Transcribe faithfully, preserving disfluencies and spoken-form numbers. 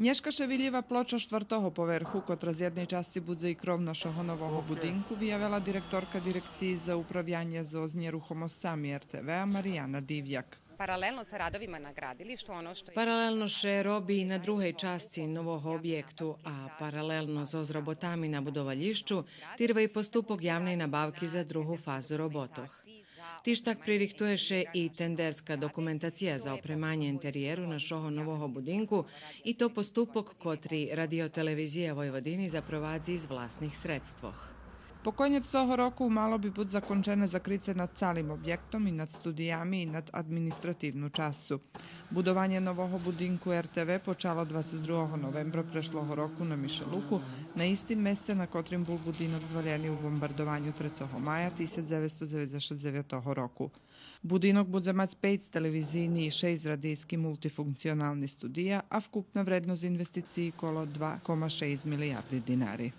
Нєшка ше вилїва плоча штвартого поверху, котра з єдней часци будзе и кров нашого нового будинку, виявела директорка Дирекциї за управянє зоз нєрухомосцами Р Т В Марияна Дивяк. Паралелно са радовима на градилишту, оно што Паралелно ше роби и на другей часци нового обєкту, а паралелно зоз роботами на будовалїщу тирва и поступок явней набавки за другу фазу роботох. Тиж так пририхтує ше и тендерска документация за опреманє интериєру нашого нового будинку, и то поступок котри Радио-телевизия Войводини запровадзи з власних средствох. По конєц того року мало би буц закончене закрице над цалим обєктом, и над студиями, и над административну часцу. Будованє нового будинку Р Т В почало двацец другого новембра прешлого року на Мишелуку, на истим месце на котрим бул будинок звалєни у бомбардованю трецого мая тисяч дзевецсто дзеведзешат дзевятого року. Будинок будзе мац пейц телевизийни и шейсц радийски мултифункционални студия, а вкупна вредносц инвестициї коло два кома шейсц милиярди динари.